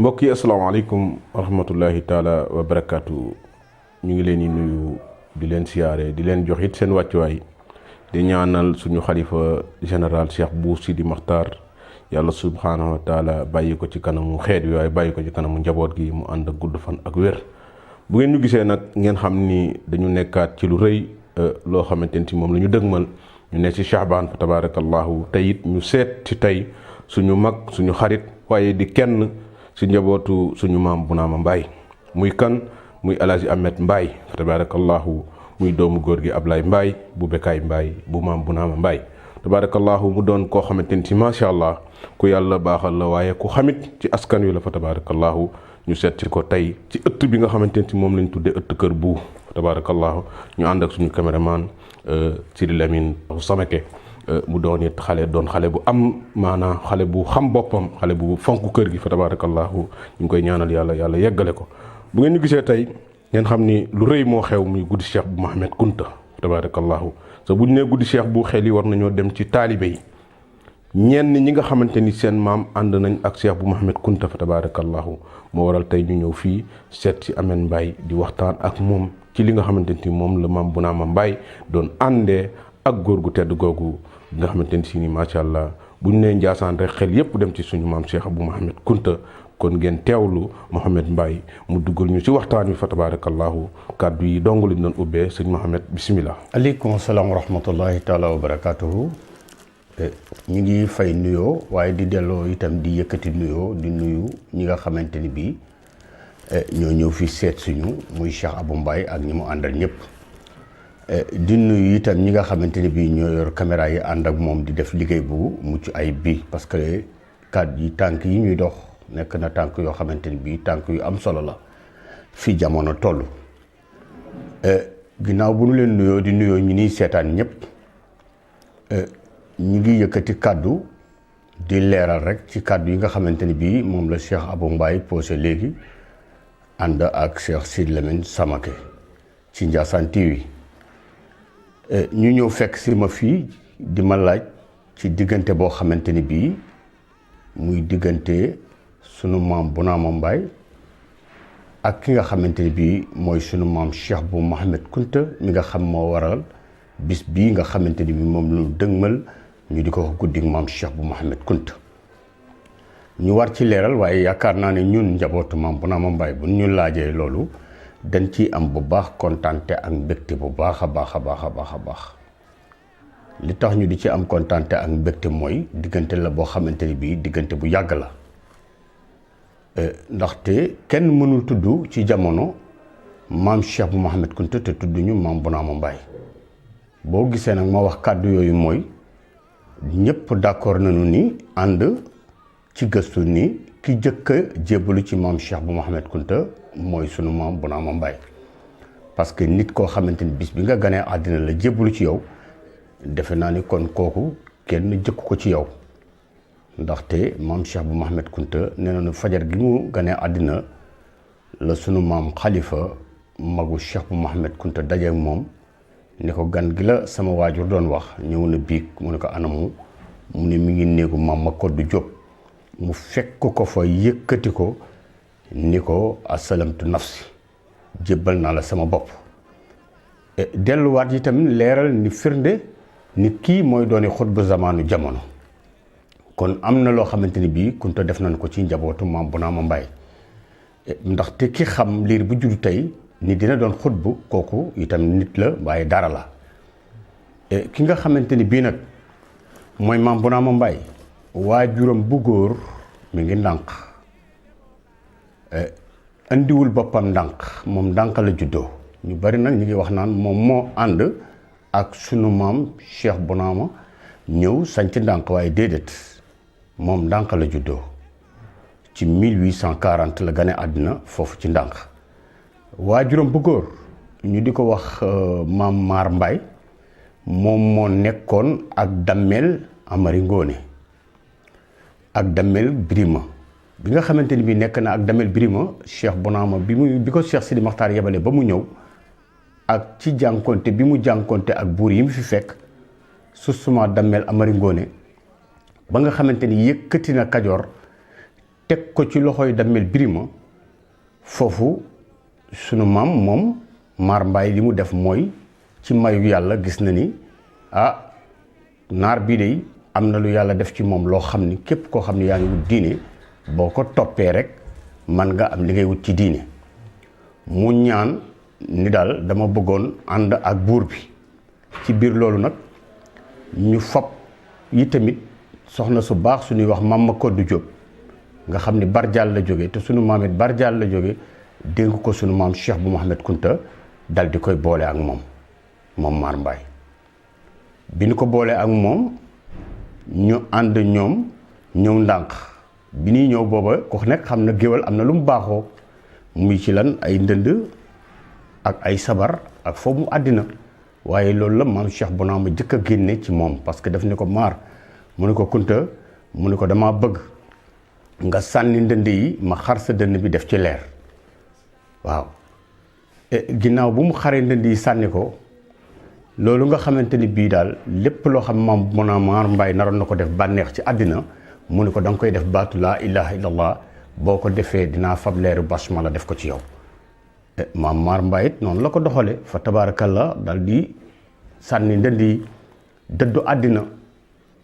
mbokk yi asalaamaaleykum wa rahmatullahi taala wa barakaatu. ñu ngi leen di nuyu di leen siyaare di leen jox it seen wàccuwaay di ñaanal suñu xalifa général Cheikh Bou Sidi Makhtar yàlla subhaanahu wa taala bàyyi ko ci kanamu xeet wi waaye bàyyi ko ci kanamu njaboot gi mu ànd ak gudd fan ak wér. bu ngeen ñu gisee nag ngeen xam ni dañu nekkaat ci lu rëy loo xamante ni moom la ñu dëgmal ñu ne ci Shahbaan fa tabaarakallahu tey it ñu seet ci tey suñu mag suñu xarit waaye di kenn ci njabootu suñu maam Bounama Mbaye muy kan muy Alaaji Ahmed Mbaye fa tabaarakallahu muy doomu góor gi Ablaye Mbaye bu Bekaay Mbaye bu maam Bounama Mbaye tabaarakallahu mu doon koo xamante ni macha allah ku yàlla baaxal la waaye ku xamit ci askan wi la fa tabaarakallahu ñu seet ci ko tey ci ëtt bi nga xamante ni moom lañ tuddee ëtt kër bu tabaarakallahu ñu ànd ak suñu caméraman Sidi Lamine Samake mu doon it xale bu am maanaa xale bu xam boppam xale bu fonk kër gi fa tabaarakallahu ñu ngi koy ñaanal yàlla yeggale ko. bu ngeen ñu gisee tey ngeen xam ni lu rëy moo xew muy guddi Cheikh bu Mouhamed Kunta tabaarakallahu te bu ñu nee guddi Cheikh bu xel yi war nañoo dem ci taalibe yi ñenn ñi nga xamante ni seen maam ànd nañ ak Cheikh bu Mouhamed Kunta fa tabaarakallahu moo waral tey ñu ñëw fii seet ci Ahmed Mbaye di waxtaan ak moom ci li nga xamante ni moom la maam Bounama Mbaye doon àndee ak góor gu tedd googu nga xamante ni si ni macha allah bu ñu nee Njaasaan rek xel yépp dem ci suñu maam Cheikh bu Mouhamed Kunta kon ngeen teewlu Mouhamed Mbaye mu duggal ñu ci waxtaan wi fa tabaarakallahu kàddu yi dong lañ doon ubbee sëñ Mouhamed bisimilah. aleykum salaam wa rahmatullahi taala wa barakaatuhu. ñu ngi fay nuyoo waaye di delloo itam di yëkkati nuyoo di nuyu ñi nga xamante ni bii ñoo ñëw fi seet suñu muy Cheikh Abou Mbaye ak ñi mu àndal ñëpp. di nuyu itam ñi nga xamante ni bii ñoo yor caméra yi ànd ak moom di def liggéey bu mucc ayib bi parce que kàddu yi tànk yi ñuy dox nekk na tànk yoo xamante ni bii tànk yu am solo la fi jamono toll. ginnaaw bu nu leen nuyoo di nuyoo ñi niy seetaan ñëpp ñi ngi yëkkati kàddu di leeral rek ci kàddu yi nga xamante ni bii moom la Cheikh Abou Mbaye posé léegi ànd ak Cheikh Sidi Lamine Samake ci Ndiassane TV. ñu ñëw fekk si ma fii di ma laaj ci diggante boo xamante ni bii muy diggante sunu maam Bounama Mbaye ak ki nga xamante ni bii mooy sunu maam Cheikh bu Mouhamed Kunta mi nga xam moo waral bis bii nga xamante ni bii moom lu dëgmal ñu di ko wax guddi maam Cheikh bu Mouhamed Kunta ñu war ci leeral waaye yaakaar naa ne ñun njabootu maam Bounama Mbaye bu ñu laajee loolu dañ ci am bu baax kontante ak mbégte bu baax a baax a baax a baax a baax li tax ñu di ci am kontante ak mbégte mooy diggante la boo xamante ni bii diggante bu yàgg la ndaxte kenn mënul tudd ci jamono maam Cheikh bu Mouhamed Kunta te tudd ñu maam Bounama Mbaye boo gisee nag ma wax kàddu yooyu mooy ñëpp d'accord nañu ni ànd ci gëstu ni ki jëkk a jébbalu ci maam Cheikh bu Mouhamed Kunta mooy sunu maam Bounama Mbaye parce que nit koo xamante ni bis bi nga ganee àddina la jébbalu ci yow defe naa ni kon kooku kenn jëkku ko ci yow ndaxte maam Cheikh bu Mouhamed Kunta nee nañu fajar gi mu ganee àddina la sunu maam xalifa magu Cheikh bu Mouhamed Kunta dajeek moom ni ko gan gi la sama waajur doon wax ñëw na biig mu ne ko anamu mu ne mi ngi néegu maam ma koddu Jóob mu fekk ko fa yëkkati ko ni ko asalamtu nafsi jébbal naa la sama bopp delluwaat yi tamit leeral ni firnde ni kii mooy dooni xutbu zamaanu jamono kon am na loo xamante ni bii Kunta def nañ ko ci njabootu maam Bounama Mbaye ndaxte ki xam liir bu juddu tey ni dina doon xutbu kooku itam nit la waaye dara la ki nga xamante ni bii nag mooy maam Bounama Mbaye waajuram bu góor mi ngi ndànk andiwul boppam ndànk moom ndànk la juddoo ñu bari nag ñu ngi wax naan moom moo ànd ak sunu maam Cheikh Bounama ñëw sanc ndànk waaye déedéet moom ndànk la juddoo ci 1840 la gane àddina foofu ci ndànk waajuram bu góor ñu di ko wax maam Maar Mbaye moom moo nekkoon ak Damel Amari Ngoone ak Damel Birima bi nga xamante ni bii nekk na ak Damel Birima Cheikh Bounama bi ko Cheikh Sidi Makhtar yebale ba mu ñëw ak ci jànkonte bi mu jànkonte ak buur yi mu fi fekk susuma Damel Amari Ngoone ba nga xamante ni yëkkati na Kajoor teg ko ci loxoy Damel Birima foofu sunu maam moom Maar Mbaay li mu def mooy ci mayu yàlla gis na ni naar bii de am na lu yàlla def ci moom loo xam ni képp koo xam ne yaa ngi wut diine boo ko toppee rek man nga am li ngay wut ci diine mu ñaan ni daal dama bëggoon ànd ak buur bi ci biir loolu nag ñu fab yi tamit soxna su baax suñuy wax Mama Koddu Jóob nga xam ni Barjaal la jóge te sunu maam it Barjaal la jóge dénk ko sunu maam Cheikh bu Mouhamed Kunta dal di koy boole ak moom Maar Mbaay bi ñu ko boolee ak moom ñu ànd ñoom ñëw ndànk bi ñuy ñëw booba ku nekk xam na géwal am na lu mu baaxoo muy ci lan ay ndënd ak ay sabar ak foofu mu àddina waaye loolu la maam Cheikh bu naa ma jëkk a génne ci moom parce que daf ne ko maar mu ne ko Kunta mu ne ko dama bëgg nga sànni ndënd yi ma xar sa dënn bi def ci leer waaw ginnaaw bu mu xaree ndënd yi sànni ko loolu nga xamante ni bii daal lépp loo xam maam Maar Mbaay naroon na ko def bànneex ci àddina mu ne ko da nga koy def baatu laa ilaha illallah boo ko defee dinaa fab leeru basmala def ko ci yow maam Maar Mbaay it noonu la ko doxale fa tabarakallah dal di sànni ndënd yi dëddu àddina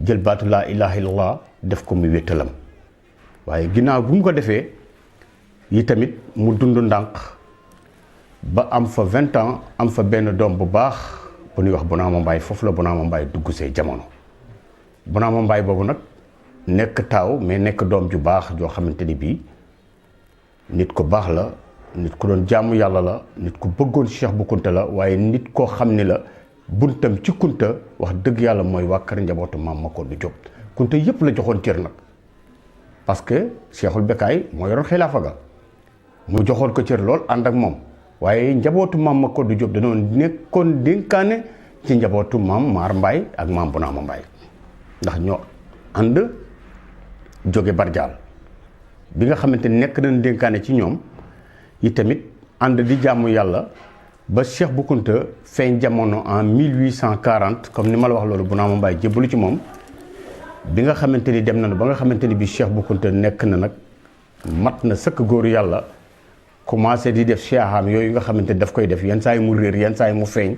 jël baatu laa ilaha illallah def ko mu wéttalam waaye ginnaaw bu mu ko defee yi tamit mu dund ndànk ba am fa 20 ans am fa benn doom bu baax bu ñuy wax Bonaama Mbaay foofu la Bonaama Mbaay dugg see jamono Bonaama Mbaay boobu nag nekk taaw mais nekk doom ju baax joo xamante ni bii nit ko baax la nit ku doon jaamu yàlla la nit ku bëggoon Cheikh bu Kunta la waaye nit koo xam ni la buntam ci Kunta wax dëgg yàlla mooy waa kër njabootu maam Makoddu Jóob Kunta yëpp la joxoon cër nag parce que Cheikhul Bekaay moo yoroon xilaafa ga mu joxoon ko cër lool ànd ak moom waaye njabootu maam Makoddu Jóob dañoo nekkoon dénkaane ci njabootu maam Maar Mbaay ak maam Bonaama Mbaay ndax ñoo ànd jóge Barjaal bi nga xamante ni nekk nañ dénkaane ci ñoom yi tamit ànd di jaamu yàlla ba Cheikh bu Kunta feeñ jamono en 1840 comme ni ma la wax loolu Bonaama Mbaay jébbalu ci moom bi nga xamante ni dem nañu ba nga xamante ni bi Cheikh bu Kunta nekk na nag mat na sëkk góoru yàlla commencé di def cheikhaam yooyu nga xamante ni daf koy def yenn saa yi mu réer yenn saa yi mu feeñ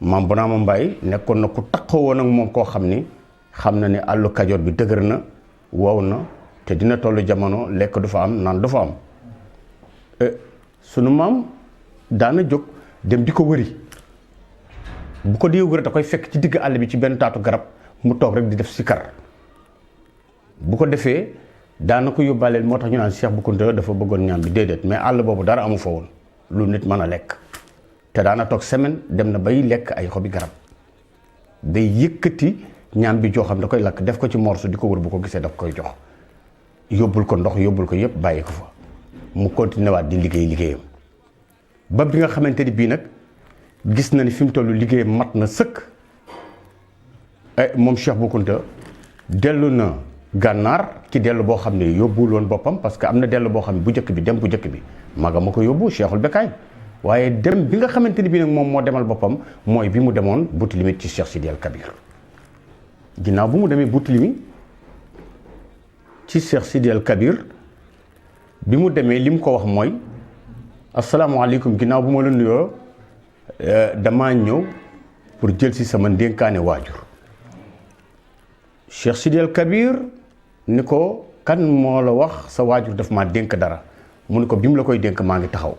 maam Bonaama Mbaay nekkoon na ku takkoo woon ak moom koo xam ni xam na ne àllu Kajoor bi dëgër na wow na te dina tollu jamono lekk du fa am naan du fa am sunu maam daana jóg dem di ko wëri bu ko dee wëri da koy fekk ci digg àll bi ci benn taatu garab mu toog rek di def sikar bu ko defee daana ko yóbbaaleel moo tax ñu naan Cheikh bu Kunta dafa bëggoon ñaam bi déedéet mais àll boobu dara amu fa woon lu nit mën a lekk te daana toog semaine dem na bay lekk ay xobi garab day yëkkati ñaam bi joo xam da koy lakk def ko ci morso di ko wër bu ko gisee daf koy jox yóbbul ko ndox yóbbul ko yëpp bàyyi ko fa mu continué waat di liggéeyam ba bi nga xamante ni bii nag gis na ni fi mu toll liggéeyam mat na sëkk moom Cheikh bu Kunta dellu na gànnaar ci dellu boo xam ne yóbbuwul woon boppam parce que am na dellu boo xam ne bu njëkk bi dem bu njëkk bi maga ma ko yóbbu Cheikhul Bekaay waaye dem bi nga xamante ni bii nag moom moo demal boppam mooy bi mu demoon Boutilimit ci Cheikh Sidi El Kabir ginnaaw bu mu demee Boutilimit ci Cheikh Sidi El Kabir bi mu demee li mu ko wax mooy asalaamaaleykum ginnaaw bu ma la nuyoo damaa ñëw pour jël si sama ndénkaane waajur Cheikh Sidi El Kabir ni ko kan moo la wax sa waajur daf ma dénk dara mu ni ko bi mu la koy dénk maa ngi taxaw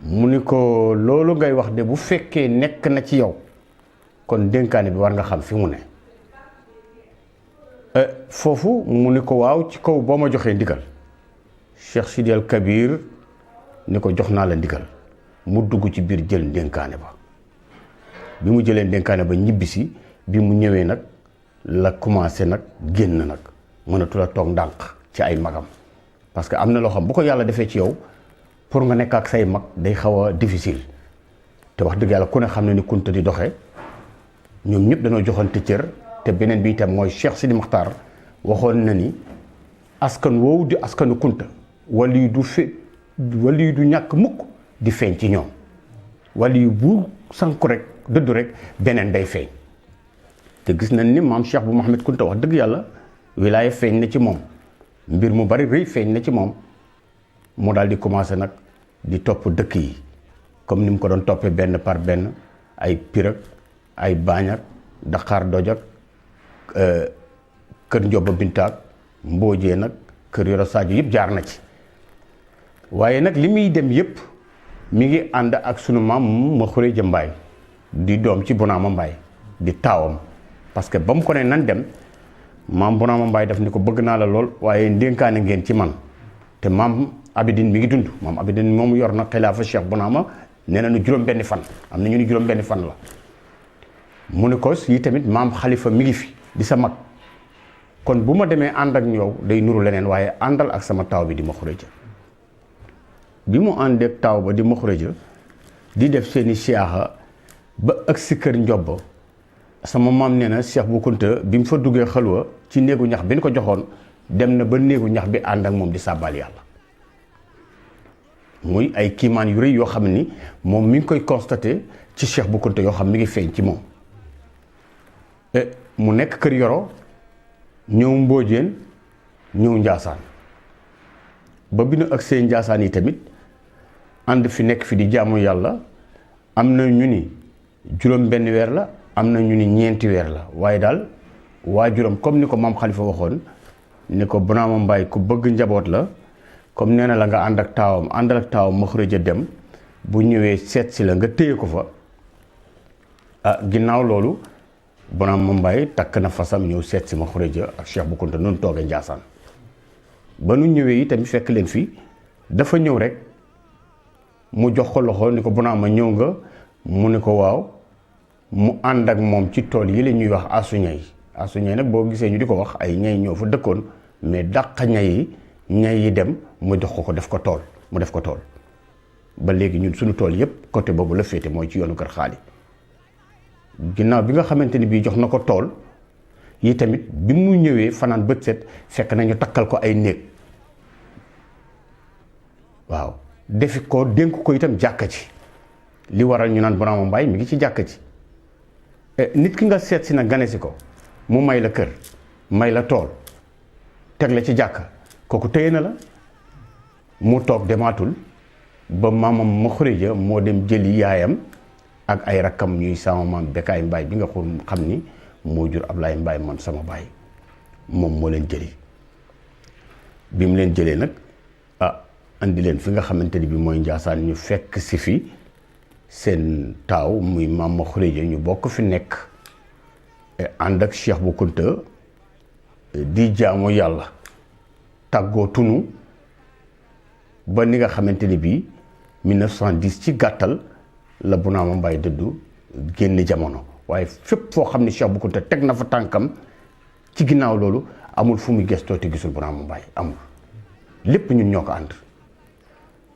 mu ni ko loolu ngay wax de bu fekkee nekk na ci yow kon dénkaane bi war nga xam fi mu ne foofu mu ni ko waaw ci kaw boo ma joxee ndigal Cheikh Sidi El Kabir ni ko jox naa la ndigal mu dugg ci biir jël ndénkaane ba bi mu jëlee ndénkaane ba ñibbisi bi mu ñëwee nag la commencé nag génn nag mënatu la toog ndànk ci ay magam parce que am na loo xam bu ko yàlla defee ci yow pour nga nekk ak say mag day xaw a difficile te wax dëgg yàlla ku ne xam ne ni Kunta di doxee ñoom ñëpp dañoo joxante cër te beneen bi itam mooy Cheikh Sidi Mokhtar waxoon na ni askan woowu di askanu Kunta wali yu du ñàkk mukk di feeñ ci ñoom wali yu bu sanku rek dëddu rek beneen day feeñ te gis nañ ni maam Cheikh bu Mouhamed Kunta wax dëgg yàlla wilaaya feeñ na ci moom mbir mu bari rëy feeñ na ci moom mu daal di commencé nag di topp dëkk yi comme ni mu ko doon toppee benn par benn ay Pire ay Baañak Dakar Dojak kër Njoba Bintaak Mboojee nag kër Yoro Sadio yëpp jaar na ci waaye nag li muy dem yëpp mi ngi ànd ak sunu maam ma Xureja Mbaay di doom ci Bonaama Mbaay di taawam parce que ba mu ko ne nan dem maam Bonaama Mbaay daf ni ko bëgg naa la lool waaye ndénkaane ngeen ci man te maam Abidine mi ngi dund maam Abidine moom yor na xilaafa Cheikh Bonaama nee na nu juróom-benni fan am na ñu ni juróom-benni fan la mu ne ko yi tamit maam Xalifa mi ngi fi di sa mag kon bu ma demee ànd ak yow day nuru leneen waaye àndal ak sama taaw bi di ma Xureja bi mu àndee ak taaw ba di ma Xureja di def seeni siyaaxa ba ak si kër Njoba sama maam nee na Cheikh Bou Kounta bi mu fa duggee xalwa ci néegu ñax bi ñu ko joxoon dem na ba néegu ñax bi ànd ak moom di sàbbal yàlla muy ay kiimaan yu rëy yoo xam ni moom mi ngi koy constaté ci Cheikh Bou Kounta yoo xam mi ngi feeñ ci moom mu nekk kër Yoro ñëw Mboojeen ñëw Njaasaan ba bi nu ak seen Njaasaan yi tamit ànd fi nekk fi di jaamu yàlla am na ñu ni juróom benn weer la am na ñu ni ñeenti weer la waaye daal waajuram comme ni ko maam Xalifa waxoon ni ko Bonaama Mbaay ku bëgg njaboot la comme nee na la nga ànd ak taawam àndal ak taawam ma Xureja dem bu ñëwee seet si la nga téye ko fa ginnaaw loolu Bonaama Mbaay takk na fasam ñëw seet si ma Xureja ak Cheikh Bou Kounta noonu toogee Njaasaan ba nu ñëwee yi tamit fekk leen fi dafa ñëw rek mu jox ko loxo ni ko Bonaama ñëw nga mu ne ko waaw mu ànd ak moom ci tool yi la ñuy wax asuñay nag boo gisee ñu di ko wax ay ñay ñoo fa dëkkoon mais dàq ñay yi dem mu jox ko def ko tool mu def ko tool ba léegi ñun suñu tool yépp côté boobu la féete mooy ci yoonu kër Xaali ginnaaw bi nga xamante ni bii jox na ko tool yi tamit bi mu ñëwee fanaan bët set fekk nañu takkal ko ay néeg waaw defi ko dénk ko itam jàkka ci li waral ñu naan Bonaama Mbaay mi ngi ci jàkka ci nit ki nga seet si na gane si ko mu may la kër may la tool teg la ci jàkka kooku téye na la mu toog demaatul ba maamam ma Xureja moo dem jëli yaayam ak ay rakkam ñuy sama maam Bekaay Mbaay bi nga xam ni moo jur Ablaay Mbaay man sama baay moom moo leen jëli bi mu leen jëlee nag andi leen fi nga xamante ni bi mooy Njaasaan ñu fekk si fi seen taaw muy maam ma Xureja ñu bokk fi nekk ànd ak Cheikh Bou Kounta di jaamu yàlla tàggoo tunu ba ni nga xamante ni bii 1910 ci gàttal la Bonaama Mbaay dëddu génn jamono waaye fépp foo xam ne Cheikh Bou Kounta teg na fa tànkam ci ginnaaw loolu amul fu muy gestoo te gisul Bonaama Mbaay amul lépp ñun ñoo ko ànd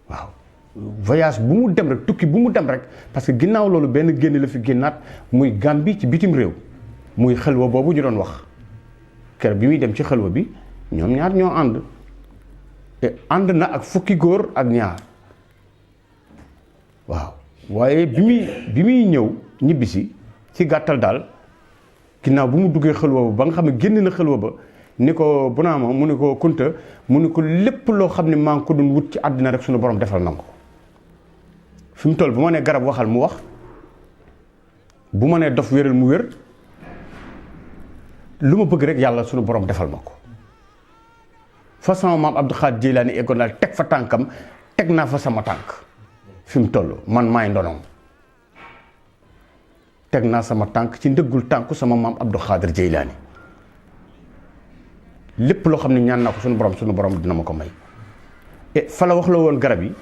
waaw voyage bu mu dem rek tukki bu mu dem rek parce que ginnaaw loolu benn génn la fi génnaat muy Gàmbi ci bitim réew muy xelwa boobu ñu doon wax kër bi muy dem ci xelwa bi ñoom ñaar ñoo ànd te ànd na ak fukki góor ak ñaar waaw waaye bi muy ñëw ñibbisi ci gàttal daal ginnaaw bu mu duggee xelwa ba nga xam ne génn na xelwa ba ni ko Bonaama mu ni ko Kounta mu ni ko lépp loo xam ne maa ngi ko doon wut ci àddina rek suñu borom defal na ko fi mu toll bu ma nee garab waxal mu wax bu ma nee dof wéral mu wér lu ma bëgg rek yàlla suñu borom defal ma ko fa sama maam Abdou Khadir Jeylaani eggoon daal teg fa tànkam teg naa fa sama tànk fi mu toll man maay ndonoom teg naa sama tànk ci ndëggul tànku sama maam Abdou Khadir Jeylaani lépp loo xam ne ñaan naa ko suñu borom dina ma ko may fa la wax la woon garab yi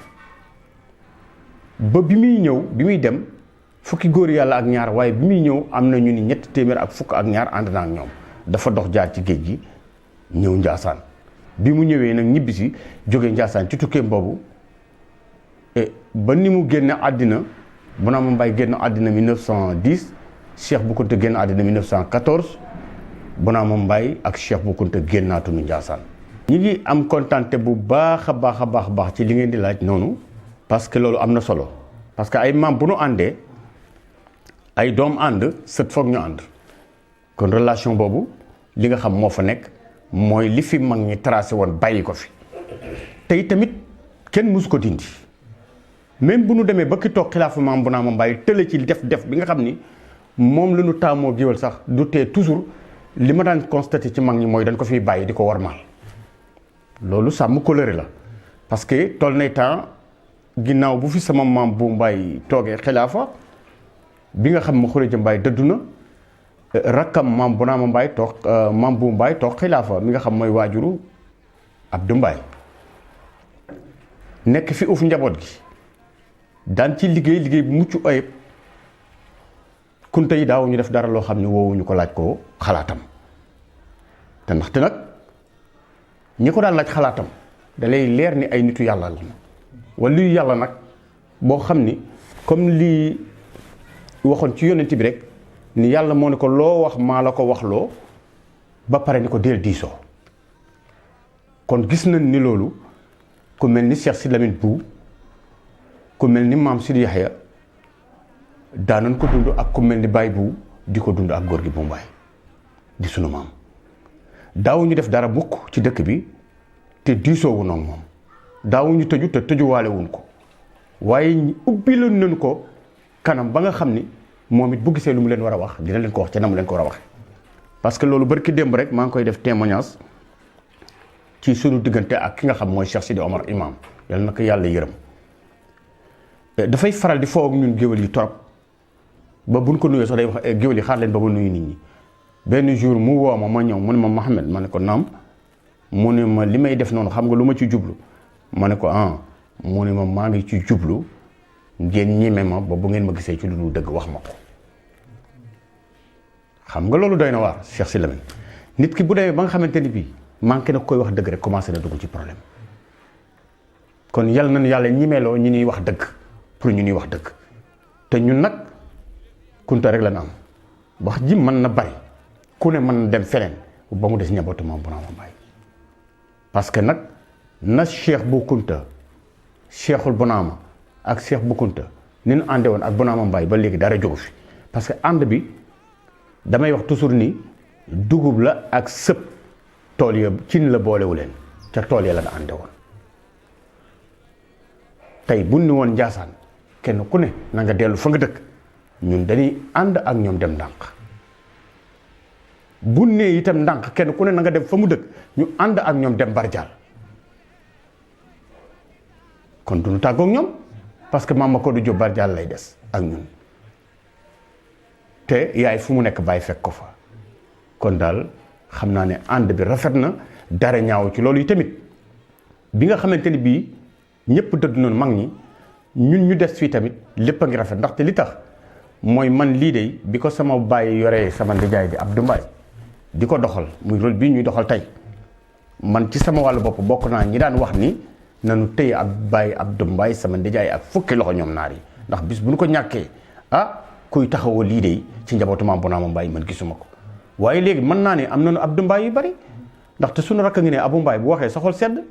ba bi muy ñëw bi muy dem fukki góor yàlla ak ñaar waaye bi muy ñëw am na ñu ni 300 ak fukk ak ñaar ànd naa ak ñoom dafa dox jaar ci géej gi ñëw Njaasaan bi mu ñëwee nag ñibbisi jóge Njaasaan ci tukkeem boobu ba ni mu génne àddina Bonaama Mbaay génn àddina 1910 Cheikh Bou Kounta génn àddina 1914 Bonaama Mbaay ak Cheikh Bou Kounta génnaatuñu Njaasaan ñi ngi am kontante bu baax a baax ci li ngeen di laaj noonu parce que loolu am na solo parce que ay maam bu nu àndee ay doom ànd sët foog ñu ànd kon relation boobu li nga xam moo fa nekk mooy li fi mag ñi tracé woon bàyyi ko fi tey tamit kenn mus ko dindi même bu nu demee ba ki toog xilaafa maam bu naa ma bàyyi tële ci def bi nga xam ni moom la ñu taamoo géwal sax du tee toujours li ma daan constaté ci mag ñi mooy dañ ko fiy bàyyi di ko warmaal loolu sàmm coloré la parce que toll nay temps ginnaaw bu fi sama maam bu mbaay toogee xilaafa bi nga xam ma Xureja Mbaay dëddu na rakkam maam bu naa ma mbaay toog maam bu mbaay toog xilaafa mi nga xam mooy waajuru Abdou Mbaay nekk fi uuf njaboot gi daan ci liggéey bu mucc ayib kunta yi daaw ñu def dara loo xam ne woowuñu ko laaj ko xalaatam te ndaxte nag ñi ko daan laaj xalaatam da lay leer ni ay nitu yàlla la wala luy yàlla nag boo xam ni comme lii waxoon ci yonent bi rek ni yàlla moo ne ko loo wax maa la ko waxloo ba pare ni ko deel diisoo kon gis nañ ni loolu ku mel ni Cheikh Sidy Lamine Bou ku mel ni maam Sidi Yaxya daanoon ko dund ak ku mel ni Baye Bou di ko dund ak góor gi bu mbaay di sunu maam daawuñu def dara mukk ci dëkk bi te diisoowu noonu moom daawuñu tëju te tëjuwaale wuñ ko waaye ubbiloon nañu ko kanam ba nga xam ni moom it bu gisee lu mu leen war a wax dina leen ko wax ca na mu leen ko war a wax parce que loolu barki démb rek maa ngi koy def témoignage ci sunu diggante ak ki nga xam mooy Cheikh Sidi Omar Imam yàlla na ko yàlla yërëm dafay faral di foo ak ñun géwél yi torop ba buñ ko nuyoo sax day wax géwél yi xaar leen ba ma nuyu nit ñi benn jour mu woo ma ñëw mu ne ma Mohamed ma ne ko naam mu ne ma li may def noonu xam nga lu ma ci jublu ma ne ko mu ne ma maa ngi ci jublu ngeen ñeme ma ba bu ngeen ma gisee ci lu dul dëgg wax ma ko xam nga loolu doy na waar Cheikh Sidy Lamine nit ki bu demee ba nga xamante ni bii manqué na koy wax dëgg rek commencé na dugg ci problème kon yal nañu yàlla ñimeeloo ñu ñuy wax dëgg pour ñu ñuy wax dëgg te ñun nag kunta rek la na am wax ji mën na bari ku ne mën na dem feneen ba mu des njabootu maam bu naa ma bàyyi parce que nag na Cheikh bu Kunta Cheikhul Bonaama ak Cheikh bu Kunta ni ñu ànde woon ak Bonaama Mbaay ba léegi dara jógu fi parce que ànd bi damay wax toujours ni dugub la ak sëb tool ya cin la boolewu leen ca tool ya la na ànde woon tey bu ni woon Njaasaan kenn ku ne na nga dellu fa nga dëkk ñun dañuy ànd ak ñoom dem ndànk bu nee itam ndànk kenn ku ne na nga dem fa mu dëkk ñu ànd ak ñoom dem barjaal kon du ñu tàggoog ñoom parce que Mama Kodou Diop barjaal lay des ak ñun te yaay fu mu nekk bàyyi fekk ko fa kon daal xam naa ne ànd bi rafet na dara ñaaw ci loolu yi tamit bi nga xamante ni bii ñëpp dëdd noonu mag ñi ñun ñu des fii tamit lépp a ngi rafet ndaxte li tax mooy man lii de bi ko sama bàyyi yoree sama ndijaay di Abdou Mbaye di ko doxal muy rôle bii ñuy doxal tey man ci sama wàllu bopp bokk naa ñi daan wax ni nanu tëye ak bàyyi Abdou Mbaye sama ndijaay ak fukki loxo ñoom naar yi ndax bis bu ñu ko ñàkkee kuy taxawoo lii de ci njabootu maam bu naa ma Mbaye man gisuma ko waaye léegi mën naa ne am nañu Abdou Mbaye yu bari ndaxte suñu rakk ngi ne Abou Mbaye bu waxee sa xol sedd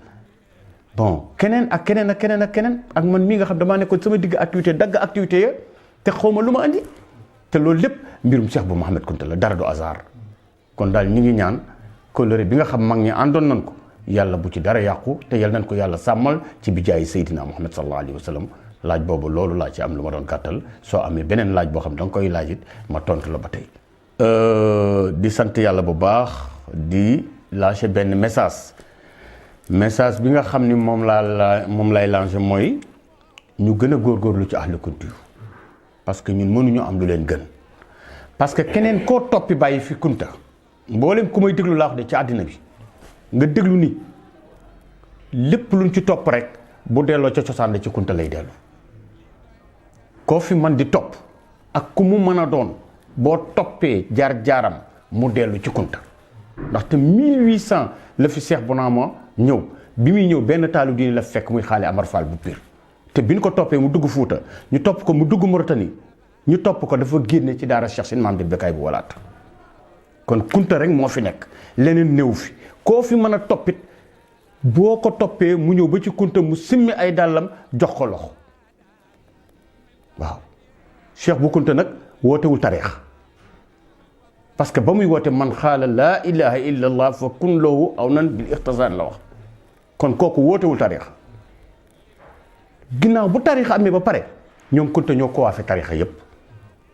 bon keneen ak keneen ak keneen ak keneen ak man mii nga xam damaa nekkoon sama digg activité dagg activité ya te xaw ma lu ma andi te loolu lépp mbirum Cheikh bu Mouhamed Kounta la dara du hasard kon daal ñi ngi ñaan kóllëre bi nga xam mag ñi àndoon nañ ko yàlla bu ci dara yàqu te yal nañ ko yàlla sàmmal ci bijaayi Seydina Muhammad sallallahu alayhi wa sallam laaj boobu loolu laa ci am lu ma doon gàttal soo amee beneen laaj boo xam da nga koy laaj it ma tontu la ba tey. di sant yàlla bu baax di lâcher benn message bi nga xam ni moom lay lancé mooy ñu gën a góorgóorlu ci ahlu kunti parce que ñun mënuñu am lu leen gën parce que keneen koo toppi bàyyi fi kunta mboolem ku may déglu laa wax de ci àddina bi nga déglu ni lépp luñ ci topp rek bu delloo ca cosaan la ci kunta lay dellu koo fi man di topp ak ku mu mën a doon boo toppee jaar-jaaram mu dellu ci kunta ndaxte 1800 la fi Cheikh Bounama ñëw bi muy ñëw benn taalu diine la fekk muy xaale Amar Fall bu Pire te bi ñu ko toppee mu dugg Fuuta ñu topp ko mu dugg Mauritanie ñu topp ko dafa génne ci daara Cheikh Sine Maam di Bekkaay bu walaat kon kunta rek moo fi nekk leneen néew fi koo fi mën a toppit boo ko toppee mu ñëw ba ci kunta mu simmi ay dàllam jox ko loxo waaw Cheikh bu Kunta nag wootewul tariix parce que ba muy woote man xaala laa ilaha illa allah fa kun lahu aw nan bil ixtisaan la wax kon kooku wootewul tarixa ginnaaw bu tarixa amee ba pare ñoom Kunta ñoo coiffé tarixa yépp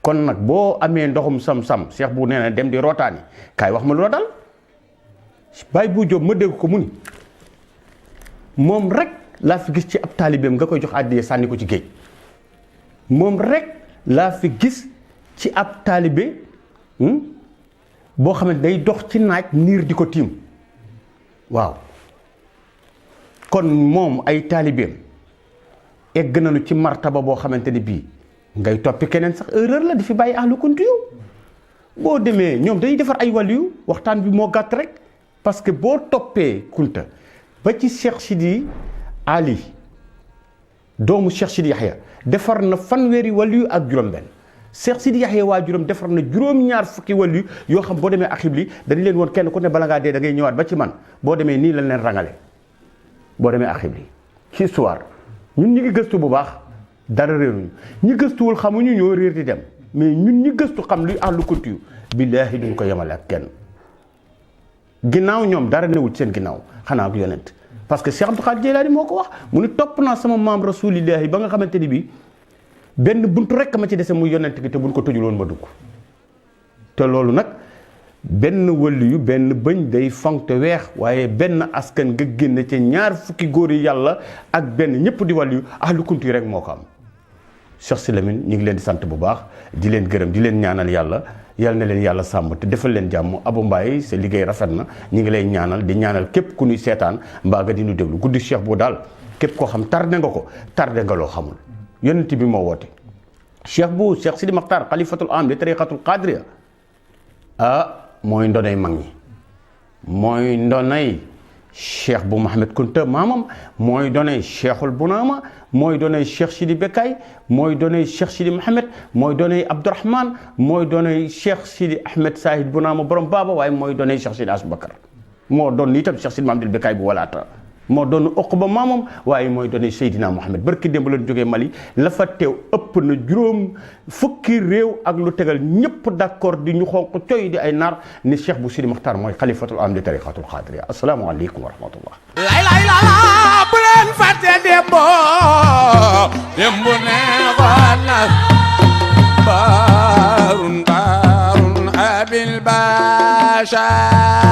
kon nag boo amee ndoxum sam-sam Cheikh bu nee na dem di rootaani kaay wax ma lu la dal Baye bu Jóob ma dégg ko mu ni moom rek laa fi gis ci ab taalibeem nga koy jox àddiya sànni ko ci géej moom rek laa fi gis ci ab taalibe boo xam ne day dox ci naaj niir di ko tiim waaw kon moom ay taalibeem egg nañu ci martaba boo xamante ni bii ngay toppi keneen sax erreur la di fi bàyyi ahlu kunti yu boo demee ñoom dañuy defar ay waliyu waxtaan bi moo gàtt rek parce que boo toppee Kunta ba ci Cheikh Sidi Ali doomu Cheikh Sidi Yaxya defar na fanweeri waliyu ak juróom-benn Cheikh Sidi Yaxya waajuram defar na juróom-ñaar fukki waliyu yoo xam boo demee Axibli dañu leen woon kenn ku ne bala ngaa dee da ngay ñëwaat ba ci man boo demee nii lañ leen rangale boo demee Axibli ci histoire ñun ñi ngi gëstu bu baax dara réeruñu ñi gëstuwul xamuñu ñoo réer di dem mais ñun ñi gëstu xam luy ahlu kunti yu billaahi duñ ko yemale ak kenn ginnaaw ñoom dara newul seen ginnaaw xanaa ak yonent parce que Cheikh Abdou Khadir Jeylaani moo ko wax mu ni topp naa sama maam rasulillahi ba nga xamante ni bii benn buntu rek ma ci dese muy yonent gi te buñ ko tëjuloon ma dugg te loolu nag benn wëllu yu benn bëñ day fonk te weex waaye benn askan nga génn ci ñaar fukki góor yi yàlla ak benn ñëpp di wàllu yu ahlu kunti rek moo ko am Cheikh Sy Lamine ñu ngi leen di sant bu baax di leen gërëm di leen ñaanal yàlla yal na leen yàlla sàmm te defal leen jàmm Abou Mbaye sa liggéey rafet na ñu ngi lay ñaanal di ñaanal képp ku ñuy seetaan mbaa nga di ñu déglu guddi Cheikh bu daal képp koo xam tardé nga ko tardé nga loo xamul yonent bi moo woote Cheikh bu Cheikh Sidi Maxtaar xalifatul am di tariqatul qadriya mooy ndonay mag ñi mooy ndonay cheikh bu Mohamed Kunta maamam mooy donay cheikhul Bunaama mooy donay cheikh Sidi Bekay mooy donay cheikh Sidi Mohamed mooy donay Abdourahman mooy donay cheikh Sidi Ahmed Sahid Bunaama borom baaba waaye mooy donay cheikh Sidi Asbakar moo doon itam cheikh Sidi Mahamadul Bekay bu walaata moo doon Uqba maamam waaye mooy donay Seydina Mohamed barki démb la jógee Mali la fa teew ëpp na juróom fukki réew ak lu tegal ñëpp d'accord di ñu xonq coy di ay naar ni cheikh bu Sidi Maxtaar mooy xalifatul am di tariqatul xaadiriya asalaamaaleykum wa rahmatullah la bu leen fàtte démbo neexoon na baarun abil baasha